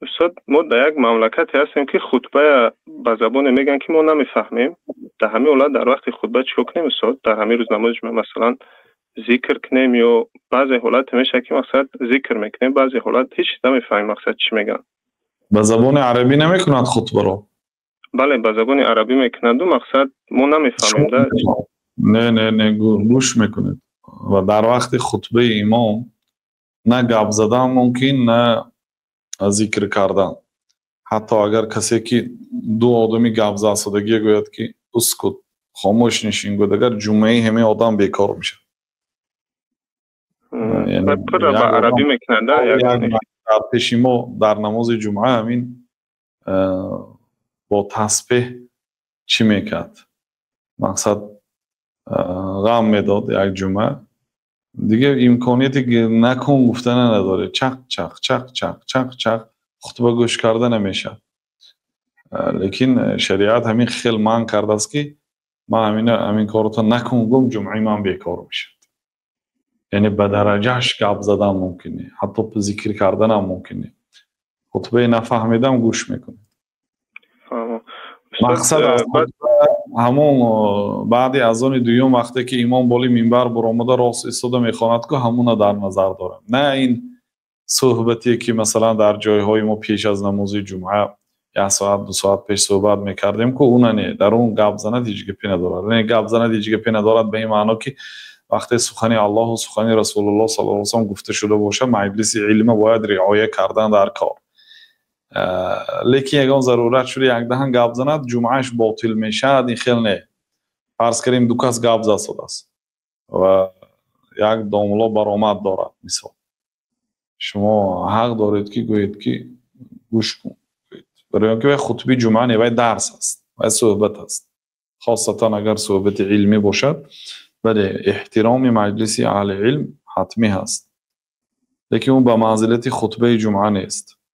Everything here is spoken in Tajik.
Устод, мо дар як мамлакате ҳастем, ки хутбая ба забоне мегӯянд, ки мо намефаҳмем. Дар ҳамин ҳолат, дар вақти хутба чӣ кор кунем, устод? Дар ҳамин рӯз намози ҷумъа, масалан, зикр кунем ё баъзе ҳолате мешавад, ки, мақсад, зикр мекунем, баъзе ҳолат ҳеҷ чиз намефаҳмем, мақсад, чӣ мегӯянд. Ба забони арабӣ намекунад хутбаро? Бале, ба забони арабӣ мекунаду, мақсад, мо намефаҳмем да. Не, не, не, гӯш мекунед ва дар вақти хутбаи имом на гап задан мумкин, на зикр кардан. Ҳатто агар касе ки ду одами гап задагия гӯяд, ки «Ускут», хомӯш нишин гӯяд, агар ҷумъаи ҳамин одам бекор мешавад. Ба арабӣ мекунад. Дар пеши мо дар намози ҷумъа ҳамин бо тасбеҳ чӣ мекард, мақсад, ғам медод. Як ҷумъа дигар имконияте накун гуфтана надоред, чақ чақ чақ чақ чақ чақ хутба гӯш карда намешавад. Лекин шариат ҳамин хел манъ кардааст, ки ман ҳамин корото накун гум, ҷумъаи ман бекор мешавад. Яъне ба дараҷааш гап задан мумкин не, ҳатто зикр карданам мумкин не. Хутбаи нафаҳмидам гӯш мекунед. Мақсад аз ҳамон баъди азони дуюм, вақте ки имом боли минбар буромада, рост истода мехонад ку, ҳамуна дар назар дорам, на ин суҳбате, ки масалан дар ҷойҳои мо пеш аз намози ҷумъа як соат, 2 соат пеш суҳбат мекардем ку, уна не. Дар он гап занад, ҳеҷ гапе надорад. Не, гап занад, ҳеҷ гапе надорад ба ин маъно, ки вақте сухани Аллоҳу сухани Расулуллоҳ саллаллоҳу алайҳи васаллам гуфта шуда бошад, маҷлиси илма бояд риоя кардан дар кор. Лекин ягон зарурат шуда, якдаҳан гап занад, ҷумъааш ботил мешавад, ин хел не. Фарз кардем, ду кас гап задааст ва як домулло баромад дорад, мисол, шумо ҳақ доред, ки гӯед, ки «Гӯш кун», барои он ки вай хутби ҷумъа не, вай дарс аст, вай суҳбат аст. Хосатан агар суҳбати илмӣ бошад, бале, эҳтироми маҷлиси аҳли илм ҳатмӣ ҳаст, лекин ӯ ба манзилати хутбаи ҷумъа нест.